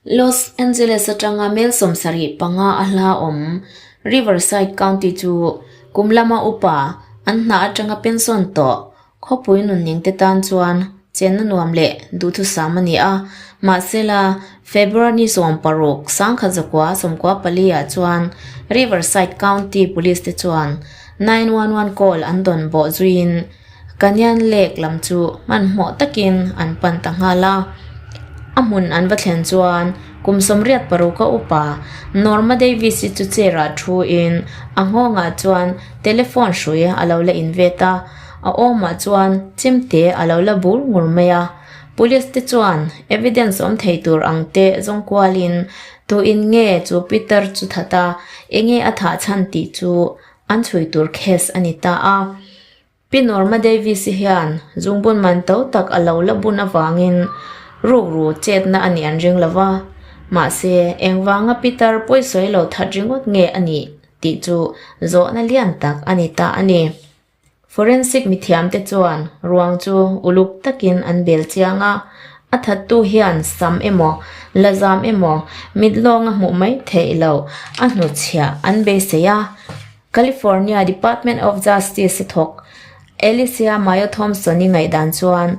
Los Angeles atanga mel 75 a hla awm Riverside County chu kum lama upa an hna atanga pension tawh khawpui nunning te tan chuan chenna nuam leh duhthusam a ni a. Mahsela, February ni 16, 1994 ah chuan Riverside County Police te chuan 911 call an dawn bawh zuiin Canyon Lake lam chu hmanhmawh takin an pan ta nghal a. A hmun an va thlen chuan kum 86 a upa Norma Davis-i chu chair-ah thuin a nghawngah chuan telephone hrui a lo la invet a, a awmah chuan chemte a lo la bur ngur mai a. Police te chuan evidence awm thei tur ang te zawng kualin tuin nge chu Peter chu that a, enge a thah chhan tih chu an chhui tur case a ni ta a. Pi Norma Davis-i hian zungbun man to tak a lo la bun avangin rukru chetna a nih an ring lo va, mahse engvanga Peter pawisawi lo that ringawt nge a nih tih chu zawhna lian tak a ni ta a ni. Forensic mithiamte chuan ruang chu uluk takin an bel chiang a, a thattu hian sam emaw, la zam emaw, mit lawnga hmuh mai theih loh a hnutchhiah an beisei a. California Department of Justice a thawk Alicia Mayo Thompson-i ngaihdan chuan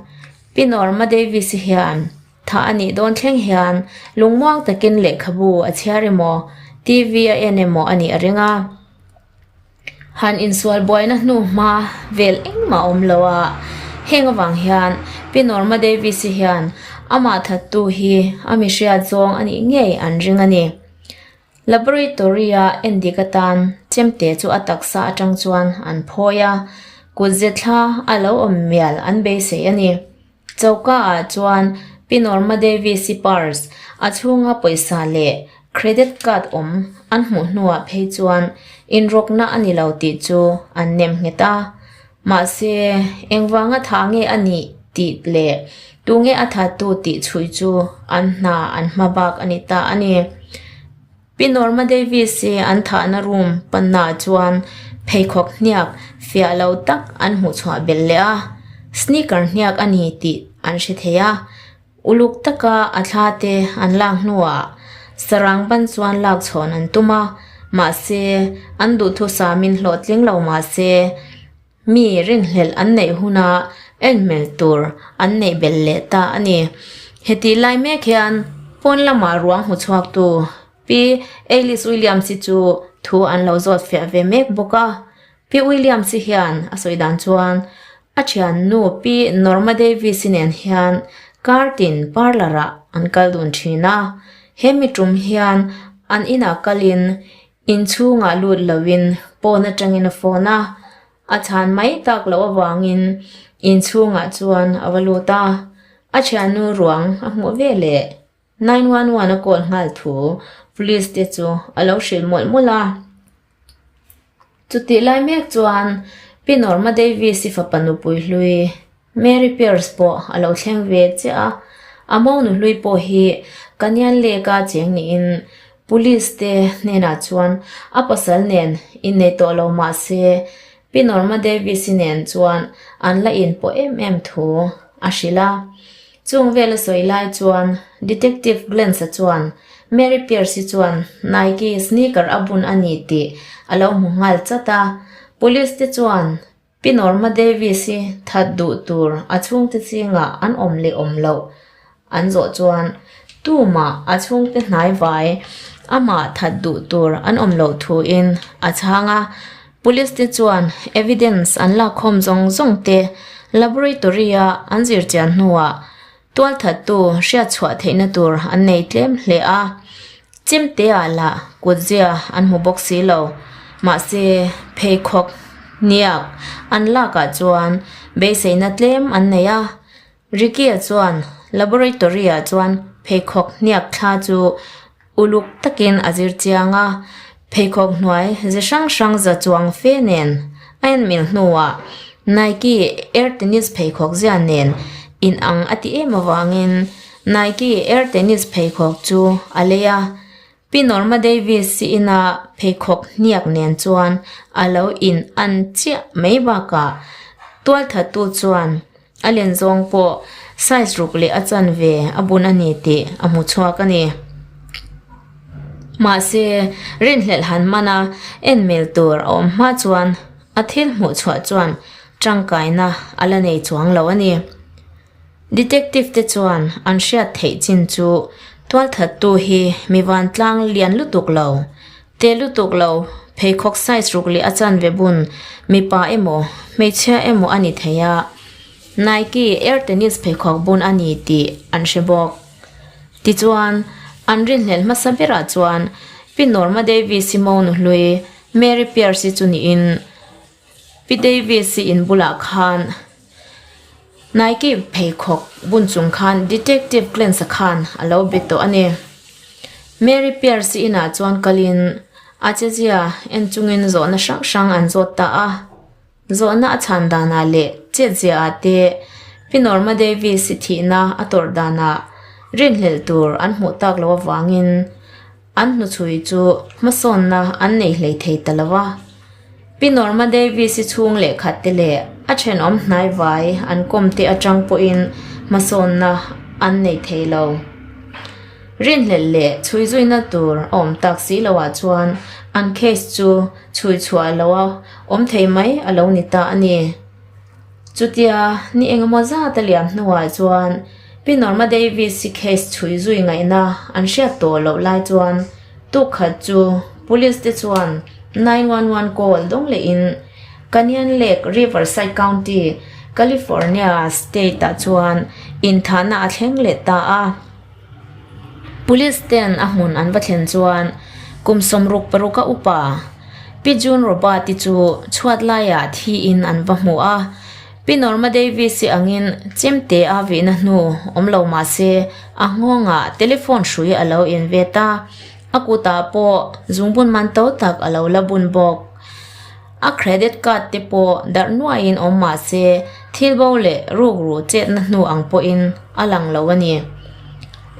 Pi Norma Davis-i hian thah a nih dawn thleng hian lungmuang takin lehkhabu a chhiar emaw, TV a en emaw a nih a ring a. Han insual buaina hnu hma vel engmah a awm lo a, heng avang hian Pi Norma Davis-i hian amah thattu hi a mi hriat zawng a nih ngei an ring a ni. Laboratory-a endik atan chemte chu a taksa atang chuan an phawi a, kut ze thla a lo awm mial an beisei a ni. Choka ah chuan Pi Norma Davis-i purse a chhunga pawisa leh credit card awm an hmuh hnuah phei chuan inrawkna a ni lo tih chu an nem nghet a. Mahse, engvanga tha nge a nih tih leh tunge a thattu tih chhui chu an hna an hma bak a ni ta a ni. Pi Norma Davis-i an thahna room pannaah chuan pheikhawk hniak fiah lo tak an hmuh chhuah belh leh a, sneaker hniak a ni tih an hre thei a. Uluk taka a thla te an lak hnuah sarang ban chuan lak chhawn an tum a, mahse an duhthusamin hlawhtling lo mahse Mi rinhlelh an neih huna en hmel tur an neih belh leh ta a ni. Hetih lai mek hian pawn lamah ruang hmu chhuaktu Pi Alice Williams-i chu thu an lo zawt fiah ve mek bawk a. Pi Williams-i hian a sawi dan chuan a thiannu Pi Norma Davis-i nen hian kar tin parlour-ah an kal dun thin a. He mi tum hian an inah kalin Inchhungah lut loin pawn atangin a phone a, a chhan mai tak loh avangin inchhungah chuan a va lut a, a thiannu ruang a hmuh veleh 911 a call nghal thu police te chu a lo hrilh mawlh mawlh a. Chutih lai mek chuan Pi Norma Davis-i fapa nupui hlui Mary Pierce pawh a lo thleng ve chiah a, a monu hlui pawh hi Canyon Lake-a cheng niin Police te hnenah chuan a pasal nen innei tawh lo mah se Pi Norma Davis-i nen chuan an la inpawh em em thu a hrilh a. Chung vela sawi lai chuan Detective Glens-a chuan Mary Pierce-i chuan Nike sneaker a bun a ni tih a lo hmu nghal chat a, Police te chuan Pi Norma Davis-i that duh tur a chhungte zingah an awm leh awm loh an zawh chuan tumah a chhungte hnai vai amah that duh tur an awm loh thuin a chhang a. Police te chuan evidence an lakkhawm zawng zawng te laboratory-a an zir chian hnuah tualthattu hriatchhuah theihna tur an nei tlem hle a. Chemte-ah lah kutzia an hmu bawk si lo. Mahse, pheikhawk hniak an lakah chuan beiseina tlem an nei a. Ricky-a chuan laboratory-ah chuan pheikhawk hniak thla chu uluk takin a zir chiang a. Pheikhawk hnuai ze hrang hrang za chuang fe nen a enmil hnuah Nike Air Tennis pheikhawk zia nen inang a ti em avangin Nike Air Tennis pheikhawk chu a lei a, Pi Norma Davis-i ina pheikhawk hniak nen chuan a lo in an chiah mai bakah tualthattu chuan a len zawng pawh size ruk leh a chanve a bun a ni tih a hmu chhuak a ni. Mahse, rinhlelh han man a, en mel tur a awm hma chuan a thil hmuh chhuah chuan tangkaina a la nei chuang lo a ni. Detective te chuan an hriat theih chin chu tualthattu hi mi vantlang lian lutuk lo, te lutuk lo, pheikhawk size ruk leh a chanve bun mipa emaw hmeichhia emaw a ni thei a, Nike Air Tennis pheikhawk bun a ni tih an hre bawk. Tichuan, an rinhlelh hmasa berah chuan Pi Norma Davis-i monu hlui Mary Pierce-i chu niin, Pi Davis-i in bulah khan Nike pheikhawk bun chung khan Detective Glens-a khan a lo be tawh a ni. Mary Pierce-i inah chuan kalin a chezia en chungin zawhna hrang hrang an zawt ta a. Zawhna a chhan danah leh chetziaah te Pi Norma Davis-i thihna a tawrh danah rinhlelh tur an hmuh tak loh avangin An hnuchhui chu hmasawnna an nei hlei thei ta lo a. Pi Norma Davis-i chhung lehkhat te leh a thenawm hnaivai an kawm te atang pawhin hmasawnna an nei thei lo. Rinhlelh leh chhui zuina tur a awm tak si loah chuan an case chu chhui chhuah loha awm thei mai a lo ni ta a ni. Chutia ni engemaw zat a liam hnuah chuan Pi Norma Davis-i case chhui zui ngaihna an hriat tawh loh lai chuan tukkhat chu Police te chuan 911 call dawng lehin Canyon Lake, Riverside County, California State-ah chuan inthahna a thleng leh ta a. Police ten a hmun an va thlen chuan kum 66 a upa Pi June Robert-i chu chhuat laiah thiin an va hmu a. Pi Norma Davis-i angin chemte a vihna hnu awm lo mah se a nghawngah telephone hrui a lo invet a, a kutah pawh zungbun man to tak a lo la bun bawk. A credit card te pawh darh nuaiin awm mah se thil bo leh rukru chetna hnu ang pawhin a lang lo a ni.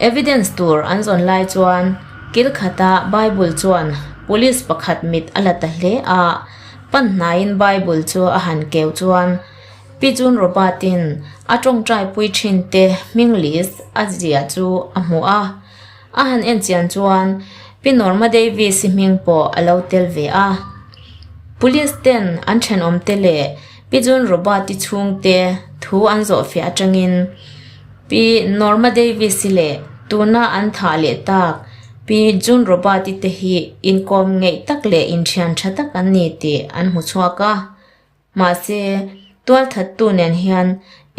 Evidence tur an zawn lai chuan kil khata Bible chuan police pakhat mit a la ta hle a, pan hnaiin Bible chu a han keu chuan Pi June Robert-in a tawngtai pui thin te hming list a ziah chu a hmu a. A han en chian chuan Pi Norma Davis-i hming pawh a lo tel ve a. Police ten an thenawm te leh Pi June Robert-i chhungte thu an zawh fiah atangin Pi Norma Davis-i leh tuna an thah leh tak Pi June Robert-i te hi inkawm ngeih tak leh inthian tha tak an ni tih an hmu chhuak a. Mahse, tualthattu nen hian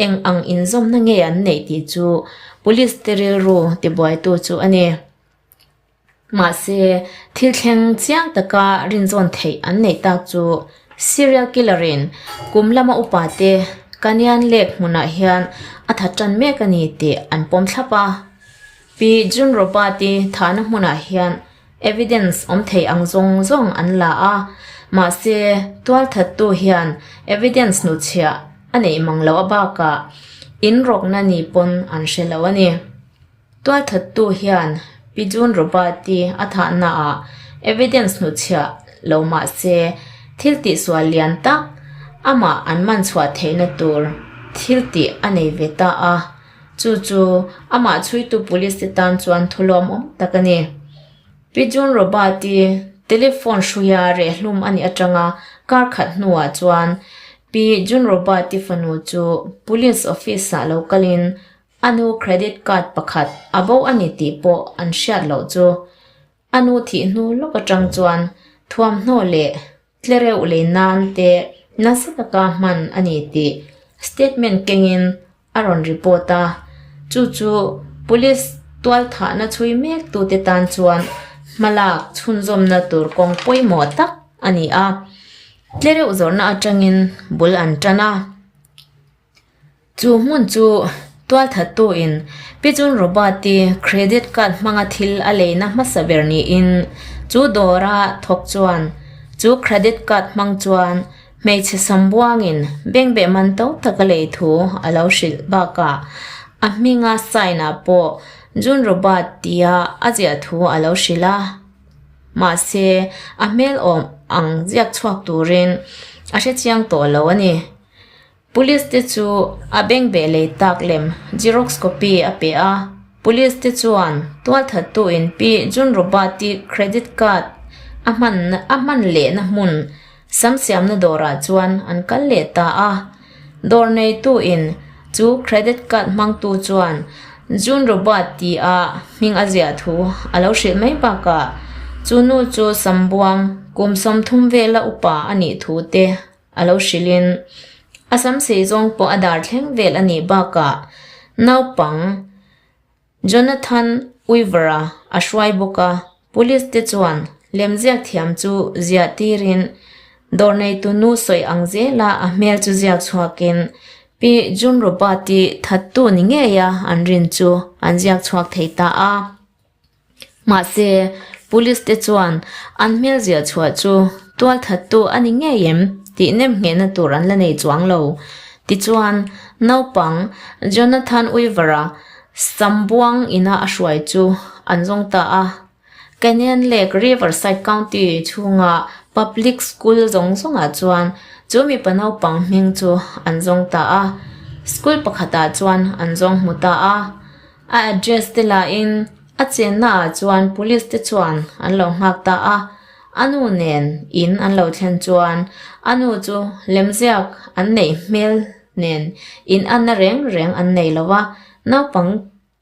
eng ang inzawmna nge an neih tih chu Police te rilru tibuaitu chu a ni. Mahse, thil thleng chiang taka rinzawn theih an neih tak chu serial killer-in kum lama upa te Kanyan Lake hmunah hian a that tan mek a ni tih an pawm thlap a. Pi June Robert-i thahna hmunah hian Evidence awm thei ang zawng zawng an la a, mahse tualthattu hian evidence hnuchhiah a neih mang loh a bakah in rawkna ni pawn an hre lo a ni. Tualthattu hian Pi June Robert-i a thahnaah evidence hnuchhiah lo mahse thil tihsual lian tak amah an man chhuah theihna tur thil tih a nei ve ta a, Chu chu amah chhuitu police te tan chuan thulawmawm tak a ni. Pi June Robert-i telephone hruia rehhlum a nih atanga kar khat hnuah chuan Pi June Robert-i fanu chu police office-ah lo kalin a nu credit card pakhat a bo a ni tih pawh an hriat loh chu a nu thih hnu lawk atang chuan thuamhnaw leh Tlereuh lei nan te nasa taka hman a ni tih statement kengin a rawn report a, chu chu police tualthahna chhui mek tute tan chuan hmalak chhunzawmna tur kawng pawimawh tak a ni a, tlereuh zawrhna atangin bul an tan a. Chu hmun chu tualthattuin Pi June Robert-i credit card hmanga thil a leina hmasa ber niin chu dawra thawk chuan chu credit card hmang chuan hmeichhe sambuangin bengbeh man to tak a lei thu a lo hrilh bakah a hminga sign-ah pawh June Robert tia a ziah thu a lo hrilh a. Mahse, a hmel awm ang ziak chhuak turin a hrechiang tawh lo a ni. Police te chu a bengbeh lei tak lem Xerox copy a pe a. Police te chuan tualthattu in Pi June Robert-i credit card a hman a hman lehna hmun sam siamna dawrah chuan an kal leh ta a. Dawr neitu in chu credit card hmangtu chuan June Robert ti a hming a ziah thu a lo hrilh mai bakah chu nu chu sambuang kum 30 vela upa a nih thu te a lo hrilhin a sam sei zawng pawh a dar thleng vel a nih bakah naupang Jonathan Weaver-a a hruai bawk a, police te chuan lemziak thiam chu ziah tirin dawr neitu nu sawi ang zela a hmel chu ziak chhuakin Pi June Robert-i thattu ni ngeia an rin chu an ziak chhuak thei ta a. Mahse, Police te chuan an hmel ziah chhuah chu tualthattu a ni ngei em tih nem nghehna tur an la nei chuang lo. Tichuan, naupang Jonathan Weaver-a Sambuang ina a hruai chu an zawng ta a. Canyon Lake Riverside County chhunga public school zawng zawngah chuan chu mipa naupang hming chu an zawng ta a. School pakhatah chuan an zawng hmu ta a. A address te lahin a chenna ah chuan police te chuan an lo nghak ta a, a nu nen in an lo thlen chuan a nu chu lemziak an neih hmel nen in anna reng reng an nei lo a, naupang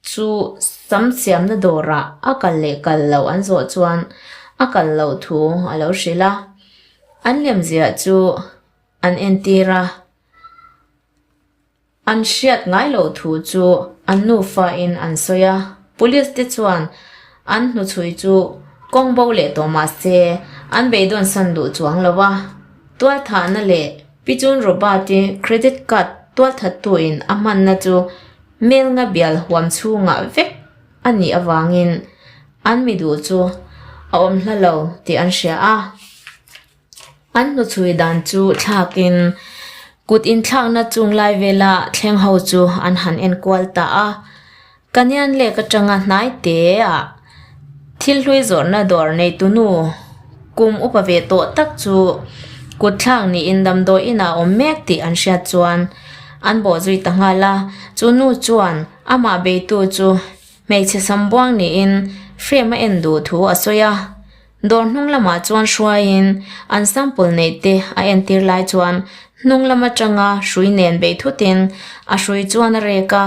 chu sam siamna dawrah a kal leh kal loh an zawh chuan a kal loh thu a lo hrilh a, an lemziah chu an entir a. An hriat ngai loh thu chu an nufa in an sawi a, police te chuan an hnuchhui chu kawng bo leh tawh mah se an beidawn san duh chuang lo a. Tualthahna leh Pi June Robert-i credit card tualthattu in a hmanna chu Melnga bial huam chhungah vek a nih avangin an mi duh chu a awm hla lo tih an hria a. An hnuchhui dan chu thlakin kut inthlakna chung lai vela thleng ho chu an han enkual ta a. Kanian lek atanga hnai te ah thil hlui zawrhna dawr neitu nu kum upa ve tawh tak chu kut thlak niin damdawi inah awm mek tih an hriat chuan an bawhzui ta nghal a. Chu nu chuan amah beitu chu hmeichhe sambuang niin frame a en duh thu a sawi a. Dawr hnung lamah chuan hruaiin an sample neih te a entir lai chuan hnung lam atanga hrui nen bei thutin a hrui chuan a rek a,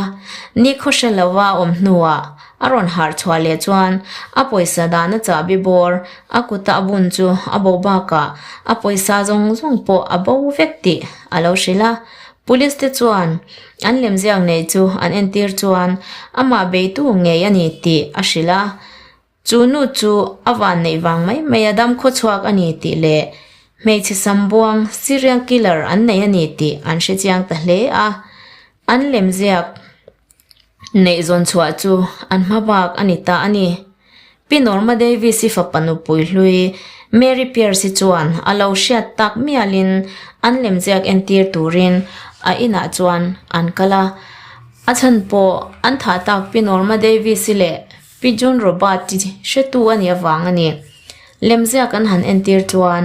nikhaw hre lova a awm hnuah a rawn harh chhuah leh chuan a pawisa dahna chahbi bawr a kuta a bun chu a bo bakah a pawisa zawng zawng pawh a bo vek tih a lo hrilh a. Police te chuan an lemziak neih chu an entir chuan amah beitu ngei a ni tih a hrilh a. Chu nu chu a van neih vang mai mai a dam khawchhuak a ni tih leh hmeichhe sambuang serial killer an nei a ni tih an hre chiang ta hle a. An lemziak neih zawn chhuah chu an hma bak a ni ta a ni. Pi Norma Davis-i fapa nupui hlui Mary Pierce-i chuan a lo hriat tak mialin an lemziak entir turin a inah chuan an kal a. A chhan pawh an thah tak Pi Norma Davis-i leh Pi June Robert-i hretu a nih avang a ni. Lemziak an han entir chuan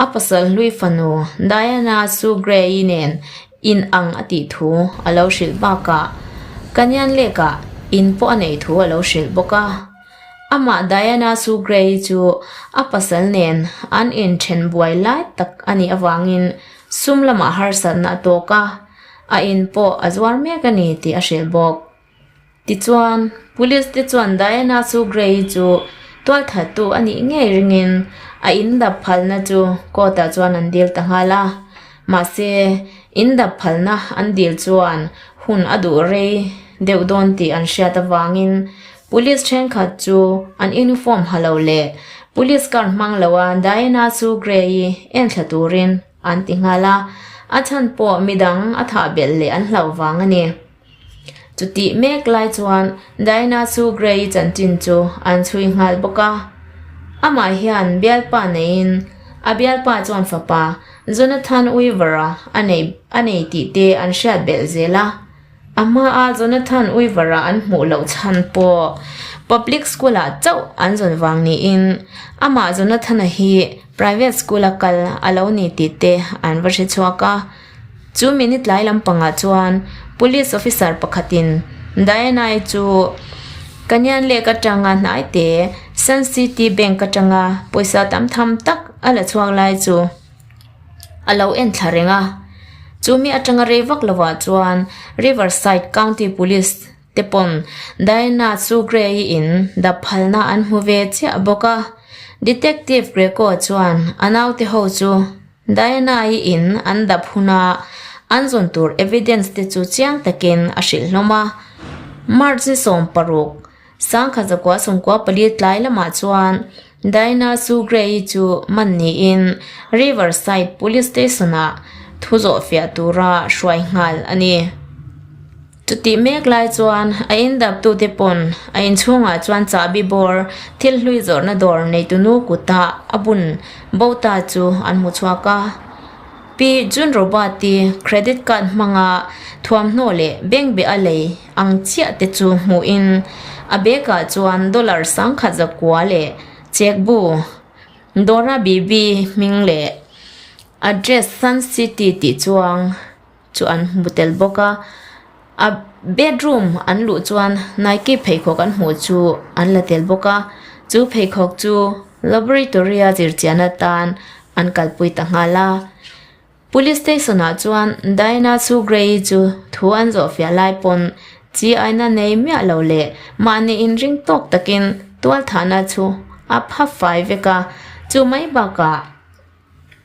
a pasal hlui fanu Diana Sue Gray-i nen in ang a tih thu a lo hrilh bakah Kanyan Lake-ah in pawh a neih thu a lo hrilh bawk a. Amah Diana Sue Gray-i chu a pasal nen an inthen buai lai tak a nih avangin sum lamah harsatna a tawk a, a in pawh a zuar mek a ni tih a hrilh bawk. Tichuan, Police te chuan Diana chu Gray chu tualthattu a nih ngei ringin a in dap phalna chu court ah chuan an dil ta nghal a. Mahse, in dap phalna an dil chuan hun a duh rei deuh dawn tih an hriat avangin Police thenkhat chu an uniform ha lo leh Police car hmang loa Diana chu Gray-i enthla turin an ti nghal a, a chhan pawh midang a thah belh leh an hlauh vang a ni. Chutih mek lai chuan Diana chu Gray chanchin chu an chhui nghal bawk a. Amah hian bialpa neiin a bialpa chuan fapa Jonathan Weaver-a a nei a nei tih te an hriat belh zel a. A hmaa Jonathan Weaver-a an hmuh loh chhan pawh public school-ah chauh an zawn vang niin amah Jonathan-a hi private school-a kal a lo ni tih te an va hre chhuak a. Chu minute tlai lampangah chuan Police officer pakhatin Diana-i chu. Canyon Lake atanga hnai te Sun City Bank atanga pawisa tam tham tak a la chhuak lai chu a lo en thla reng a. Chumi atanga rei vak lovah chuan Riverside County Police te pawn Diana chu Gray-i in dap phalna an hmu ve chiah bawk a. Detective Greco chuan a naute ho chu Diana-i in an dap huna an zawn tur evidence te chu chiang takin a hrilh hlawm a. March ni 16, 1994 tlai lamah chuan Diana Sue Gray-i chu man niin Riverside Police Station-ah thu zawhfiah tura hruai nghal a ni. Chutih mek lai chuan a indaptute pawn a inchhungah chuan chahbi bawr thil hlui zawrhna dawr neitunu kuta a bun bo ta chu an hmu chhuak a. Pi June Robert-i credit card hmanga thuamhnaw leh bank beh a lei ang chiah te chu hmuhin a bag ah chuan dollar 1100 leh cheque bu Dora Bibi hming leh address Sun City tih chuang chu an hmu tel bawk a a bedroom an luh chuan Nike pheikhawk an hmuh chu an la tel bawk a chu pheikhawk chu laboratory a zirchian atan an kalpui ta nghal a police station ah chuan Diana chu Gray chu thu an zawh fiah lai pawn chi aina nei miah lo leh mahni inring tawk takin tual thahna chu a pha fai vek a chu mai bakah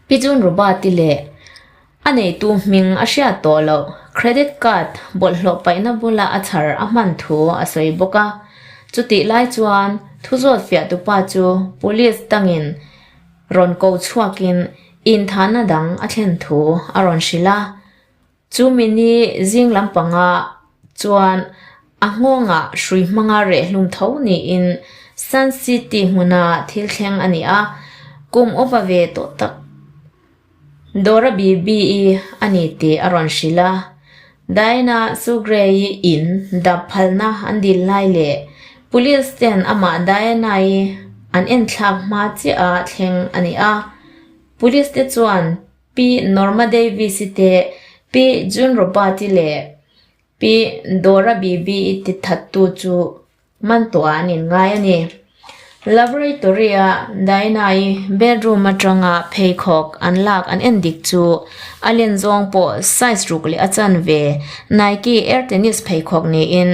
Pi June Robert-i leh A neitu hming a hriat tawh loh. Credit card bawlhhlawh paihna bula a chhar a hman thu a sawi bawk a. Chutih lai chuan thu zawt fiahtupa chu police dangin rawn ko chhuakin inthahna dang a thlen thu a rawn hrilh a. Chu mini zing lampanga chuan a nghawngah hrui hmanga rehhlum tho niin Sun City hmuna thil thleng a ni a, kum upa ve tawh tak. Dora Bibi-i a ni tih a rawn hrilh a. Diana Sugre-i in dap phalna an dil lai leh Police ten amah Diana-i an enthlak hma chiah a thleng a ni a. Police te chuan Pi Norma Davis-i te, Pi June Robert-i leh Pi Dora Bibi-i ti thattu chu Man tuah an inngai a ni. Laboratory-a Diana-i bedroom atanga pheikhawk an lak an en dik chu a len zawng pawh size ruk leh a chanve Nike Air Tennis pheikhawk niin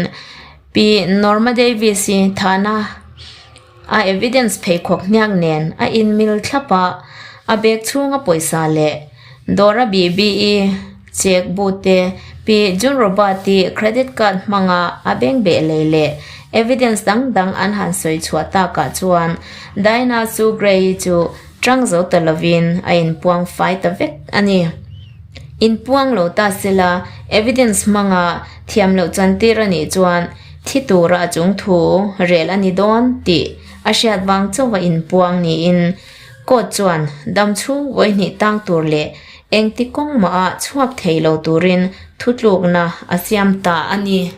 Pi Norma Davis-i thahna a evidence pheikhawk hniak nen a inmil thlap a, a bag chhunga pawisa leh Dora Bibi-i cheque bu te, Pi June Robert-i credit card hmanga a beng beh lei leh evidence dang dang an han sawi chhuah takah chuan Diana chu Gray-i chu tang zo ta lovin a inpuang fai ta vek a ni. Inpuang lo ta sela evidence hmanga thiam loh chantir a nih chuan thi tura a chung thu rel a ni dawn tih a hriat vang chauha inpuang niin court chuan dam chhung vawihnih tang tur leh engti kawng mah ah chhuak thei lo turin thutlukna a siam ta a ni.